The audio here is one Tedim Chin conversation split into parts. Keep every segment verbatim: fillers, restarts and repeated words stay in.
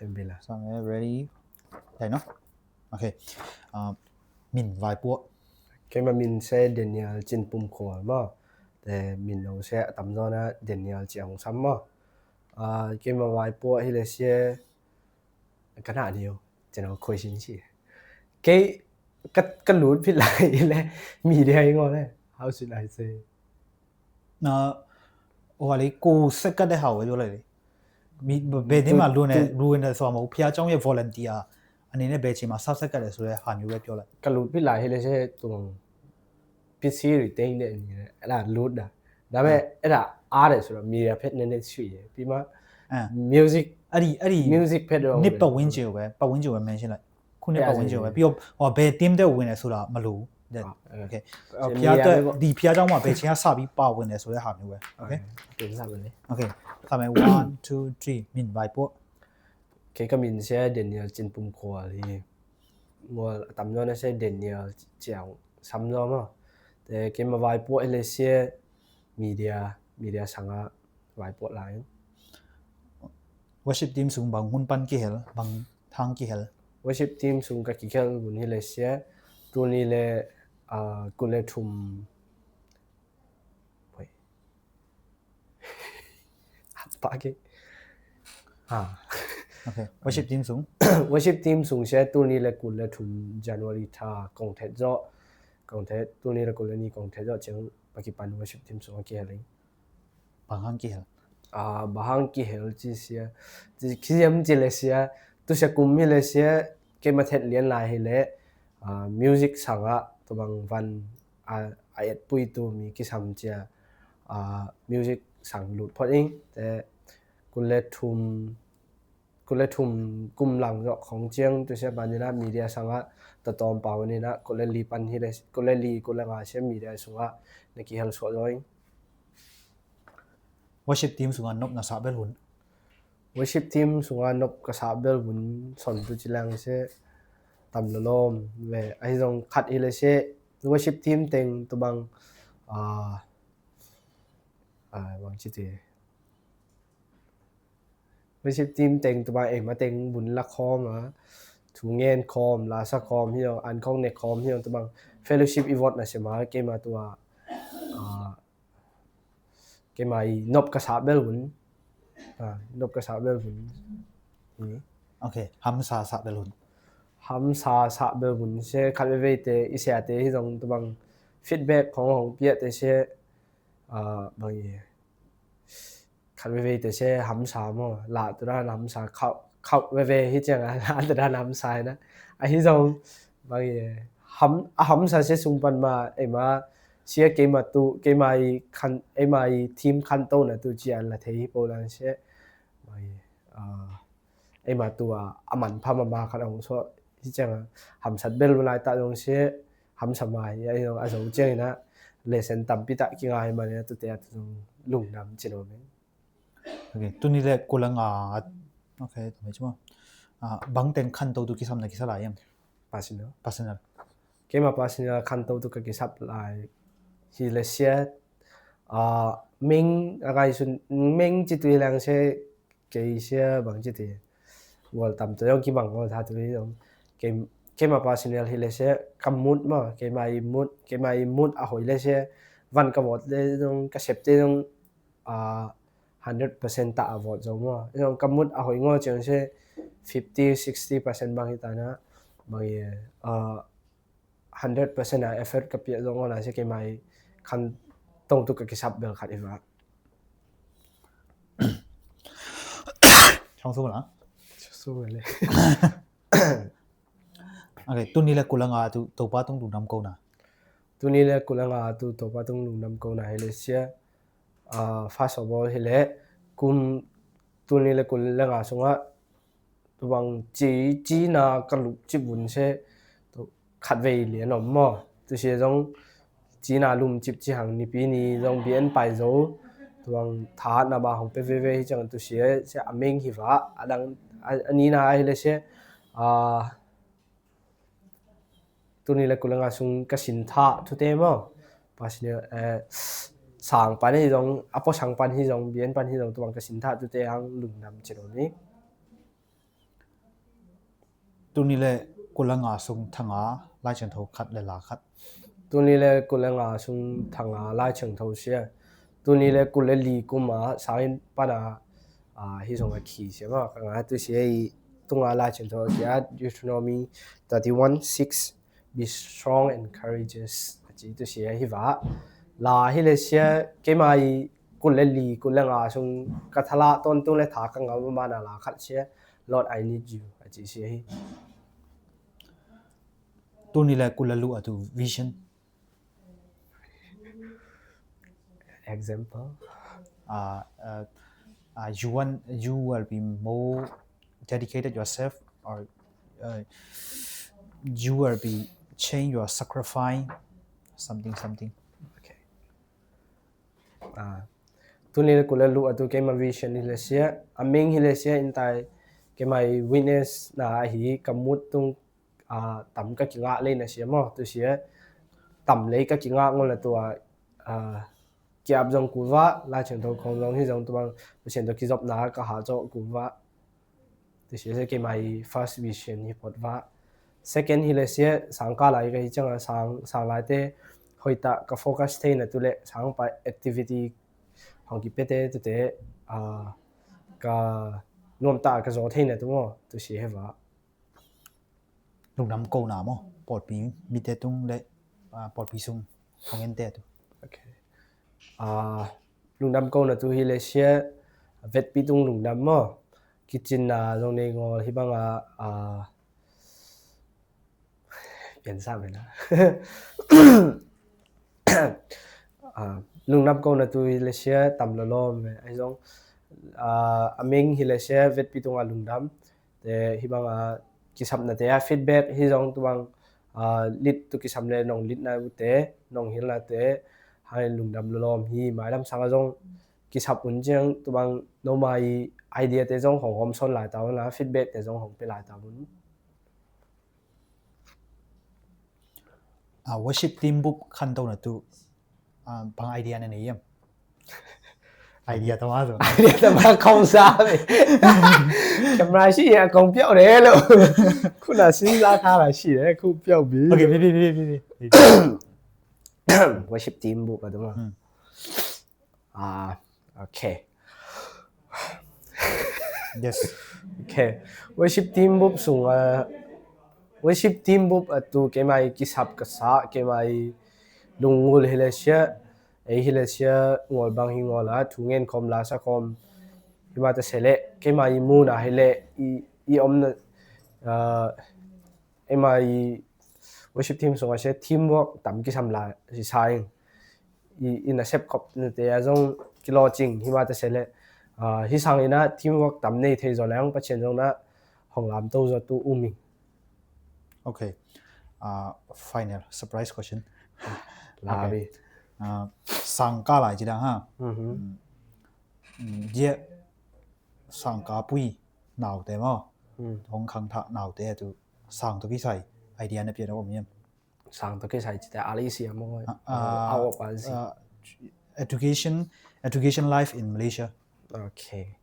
Em bila. Sa me ready. Dai no. Okay. Uh, min vaipuak. Keima min se Daniel Cin Pum Khual maw. Te min lo se a tamzaw na Daniel Ciang Sam maw. Uh, keima vaipuak hi le sia. Ka na diu. General question si. Kei ka, ka lut phit lai le media i ngol le. How should I say? Na, oh, ali ko se ka de hau jo lai. Mi be ni ma lu ne, lu ne so ma phia chong ye volunteer. Ani ne be chi ma sa se ka de su le han yu web jo lai. Ka lut phit lai hi le se tung. Pit si ri teng de ni le. Ala lut da. Da me, ala a de su la media phet ne ne sui ye. Pi ma music. Ari, ari. Music phet ro. Ni pa win je we, pa win je we mention lai. Khu ne pa win je we. Pi o, o be team de win e su la ma lu. Okay. Pia te di pia jang wa be chia sa bi pa win e su le ha mi we. Okay. Okay. Sa me one, two, three. Min vaipuak. Kei ka min sia Daniel Cin Pum Khual hi. Mual a tam zaw na sia Daniel Ciang Sam zaw maw. Te keima vaipuak hi le sia media, media sanga vaipuak lai. Worship team sung bang hun pan kihel, bang thang kihel. Worship team sung ka kihel hun hi le sia, tuni le, uh, kul le thum. Wait. Apa ke? Ah. Okay. Worship team sung? Worship team sung sia tuni le kul le thum January tha kong thet zaw. Kong thet, tuni le kul le ni kong thet zaw ciang pakipan worship team sung a kihel ing. Bang hang kihel? Ah, bang hang kihel ci sia. Ci, kisiam ci le sia. Tu sia kum hi le sia. Keima thet lian lai hi le. Ah, music sanga tu bang van a, a et pui tu mi kisam cia, a, music sang lut phot ing. Te kul le thum, kul le thum kum lang zawh khong ciang tu sia ban ina media sanga ta tawm pau ina kul le li pan hi le, kul le li, kul le nga sia media sunga na kihel suah zaw ing. Worship team sunga nop na sa bel hun. Worship team sunga nop ka sa bel hun son tu ci lang se tam lolom ve. Ahi zong khat hi le se worship team teng tu bang, ah, ah, bang ci ti. Worship team teng tu bang ei ma teng bun la khom a. Thu ngen khom, la sa khom hi zong, an khong ne khom hi zong tu bang fellowship i vot na se ma keima tua, ah, keima i nop ka sa bel hun. Ah, nop ka sa bel hun. Hmm. Okay, hamsa sa bel hun. Hamsa sa bel hun se khat veve te i sia te hi zong tu bang feedback khong hong pia te se, ah, bang i khat veve te se hamsa maw. La tu dan hamsa khau, khau veve hi ciang a la tu dan hamsa hi na. Ahi zong bang i ham, a hamsa se sung pan ma, ei ma sia keima tu, keima i khan, ei ma i team khan to na tu ci an la thei hi po lang se. Bang i, ah, ei ma tu a, a man pha ma ma khat a hong suah hi ciang a hamsat bel lai ta zong se hamsa ma hi a, a zong a zo ciang ina lesson tampi ta kingai ma le tu te a tu zong lungdam ci lo me. Okay, tuni le kul le nga. Okay, tumi cuma. Ah, bang teng khanto tu kisam na kisa lai em? Personal. Personal. Keima personal khanto tu ka kisap lai. Hi le sia, ah, meng a ngai sun, meng ci tu hi lang se kei sia bang ci ti. Gual tam tu zong kibang gual tha tu hi zong. Kei, keima personal hi le sia ka mut maw, keima i mut, keima i mut a hoi le sia van ka vot le zong ka sep te zong, ah, hundred percent ta a vot zo maw. Zong ka mut a hoi ngo ciang se fifty, sixty percent bang hi ta na. Bang i, ah, hundred percent a effort ka pia zo ngo na se keima i khan tong tu ka kisap bel khat i va. Chong su la. Chong su le. Okay, tuni le kul le nga tu Topa tung lungdam ko na. Tuni le kul le nga tu Topa tung lungdam ko na hi le sia. Ah, first of all hi le kum tuni le kul le nga sunga tu bang ci, ci na ka lup cip vun se tu khat vei lian om maw. Tu sia zong ci na lum cip ci hang nipi ni zong bian pai zo. Tu bang tha na ba hong pe veve hi ciang tu sia, sia a meng hi va. A dang, a, a ni na hi le sia, ah, tuni le kul le nga sung ka sin tha tu te maw. Personal, eh, sang pan hi zong, a po sang pan hi zong, bian pan hi zong, tu bang ka sin tha tu te hang lungdam ci lo ni. Tuni le kul le nga sung thanga Lai Thiangtho khat le la khat. Tuni le kul le nga sung thanga Lai Thiangtho sia. Tuni le kul le li kum a sangin pana, ah, hi zong a khi sia ma ka nga tu sia i tunga Lai Thiangtho a kia Deuteronomy thirty-one six, "Be strong and courageous," a ci tu sia hi va. La hi le sia keima i kul le li kul le nga sung ka thala ton tung le tha ka ngam mana la khat sia, "Lord, I need you," a ci sia hi. Tuni le kul le lu a tu vision. Example. Uh, uh, uh, you want, you will be more dedicated yourself, or uh, you will be change your sacrifice, something, something. Okay. Ah, tuni le kul le lu a tu keima vision hi le sia, a ming hi le sia in tai keima i witness na hi ka mut tung, ah, tam ka kingah lei na sia maw, tu sia tam lei ka kingah ngol na tua, ah, kiap zong kuva, Lai Thiangtho khong zong hi zong tubang Pasian to kizopna ka ha zo kuva. Ti sia sia keima i first vision hi pot va. Second hi le sia sang ka lai ka hi cianga sang, sang lai te hoita ka focus theina tu le sang pa activity hong ki pete tu te, ah, ka nuam ta ka zo theina tu maw, tu sia he va. Lungdam kona maw, pawlpi mite tung le, ah, pawlpi sung hong en te tu. Okay. Ah, lungdam kona tu hi le sia vetpi tung lungdam maw. Kicinna zong nei ngol hi banga, ah, piansa mena. Ah, lungdam kona tu hi le sia tam lo lom ve. Ai zong, ah, a ming hi le sia vetpi tunga lungdam. Te hi banga kisapna te a feedback hi zong tubang, ah, lit tu kisam le nong litna u te, nong hilna te, hai lungdam lo lom hi. Mailam sanga zong kisap un ciang tubang noma i idea te zong hong hom son lai ta un la, feedback te zong hong pe lai ta un. Ah, worship team bup khanto na tu, ah, bang idea na nei yam? Idea tama zo. Idea tama kong sa ve. Camera si ya kong piau re lo. Kuna sin la tha la si le kong piau bi. Okay, bi, bi, bi, bi, bi. Worship team bup ka tuma. Hmm. Ah, okay. Yes. Okay. Worship team bup sung, ah, worship team bup a tu keima i kisap ka sa, keima i lungul hi le sia, ei hi le sia ngol bang hi ngol a, thu ngen khom la sa khom. Hi ma ta se le, keima i muna hi le, i, i omna, ah, eima i worship team sung a sia teamwork tam kisam la si sa ing. I, i na sep khop na te a zong kilawcing hi ma ta se le, ah, hi sang ina teamwork tam nei thei zo leng Pasian zong na hong lam to zo tu um ing. Okay. Ah, final surprise question. La bi. Ah, sang ka lai ci dang ha. Mhm. Mm, mm, ye sang ka pui nau te maw. Mm. Hong khang tha nau te tu sang to kisai idea na pia na om yam? Sang to kisai ci te ali sia maw. Ah, ah, au pa si. Ah, education, education life in Malaysia. Okay.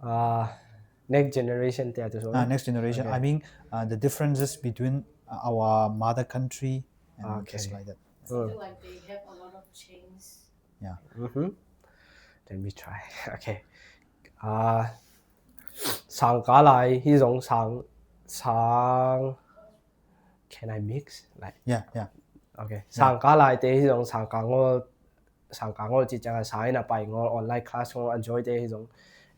Ah, next generation te atu so. Ah, next generation. Okay. I mean, uh, the differences between, uh, our mother country and, okay, just like that. Mm. I feel like they have a lot of change. Yeah. Mm-hmm. Let me try. Okay. Ah, sang ka lai hi zong sang, sang, can I mix? Like, yeah, yeah. Okay. Yeah. Sang ka lai te hi zong sang ka ngol, sang ka ngol ci cianga sang ina pai ngol online class ngol enjoy te hi zong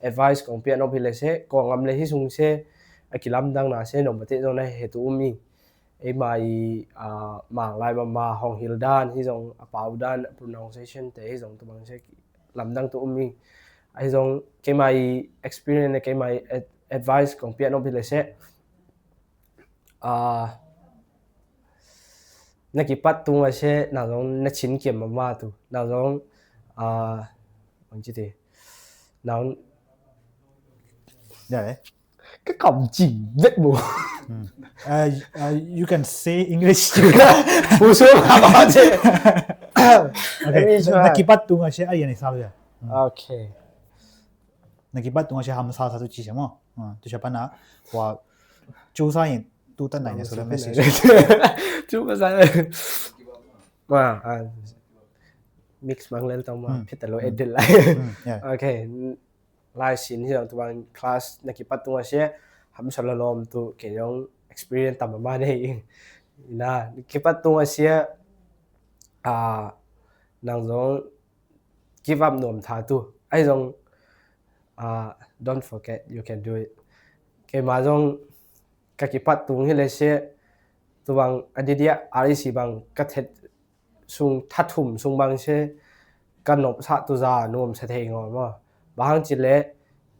advice kong pian op hi le se, kong am le hi sung se, a kilamdang na se, nong bate zong na he tu um i. Eima i, ah, mang lai mama hong hil dan hi zong, a pau dan, a pronunciation te hi zong tu bang se lamdang tu um i. Ahi zong keima i experience, keima i ad-, advice kong pian op hi le se. Ah, na kipat tung a se, na zong na chin kiam mama tu. Na zong, ah, bang ci te. Na zong, yeah, eh? Ka kam cing vet bo. Hmm. Uh, uh, you can say English. Usul apa aja? Okay. Let me try. Na kipat tung a se, ay, yan isa lo ya. Hmm. Okay. Na kipat tung a sia hamsa sa tu ci sia maw. Ah, tu sia pana wa cu sa in tu tan nai ne sura message. Cu ka sa. Wa, ah, mix bang lel tau ma, Hmm. phit ta lo edit lai. Hmm, yeah. Okay. Lai sin hi tu bang class na kipat tung a sia hamsa lawm tu kei zong experience tam ma nei. Na kipat tung a sia, ah, nang zong give up nuam tha tu. Ai zong, ah, don't forget, you can do it. Keima zong ka kipat tung hi le sia, tu bang a didia R E C bang ka thet sung thathum sung bang sia ka nop sa tu za nuam sa thei ngaw maw. Bang hang ci le,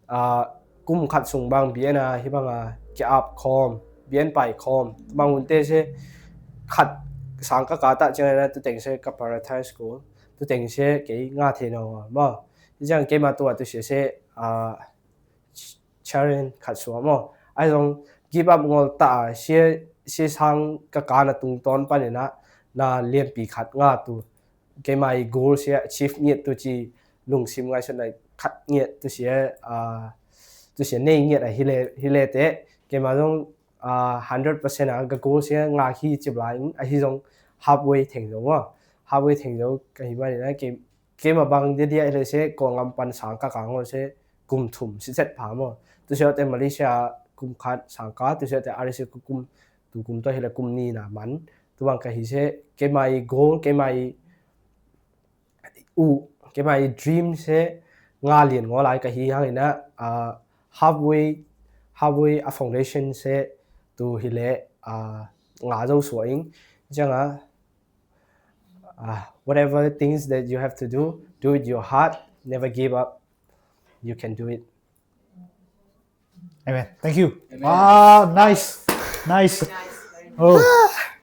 ah, kum khat sung bang B N a hi bang a ki ap khawm, B N pai khawm, bang hun te sia khat sang ka ka ta ciang na tu teng sia ka prioritize school, tu teng sia kei nga thei naw maw. Hi ciang keima tua tu sia sia, ah, challenge khat suam maw. Ai zong give up ngol ta a sia, sia sang ka ka na tung tawn panin a na lianpi khat nga tu. Keima i goal sia achieve ngiat tu ci lungsim ngaihsutna khat ngiat tu sia, ah, tu sia nei ngiat a hi le, hi le te. Keima zong, ah, hundred percent a ka goal sia nga hi ci bla in a hi zong halfway theng zo maw. Halfway theng zo ka hi manin a ke, keima bang didia hi le sia ko ngam pan sang ka ka ngol sia kum thum si set pha maw. Tu sia te Malaysia kum khat sang ka, tu sia te R E C kum, tu kum to hi le kum ni na man. Tu bang ka hi sia keima i goal, keima i u, keima i dream sia nga lian ngaw lai ka hi hang in a, ah, halfway, halfway a foundation sia tu hi le, ah, nga zo suah ing. Ciang a, ah, whatever things that you have to do, do it your heart, never give up. You can do it. Amen. Thank you. Wow, nice. Nice. Oh.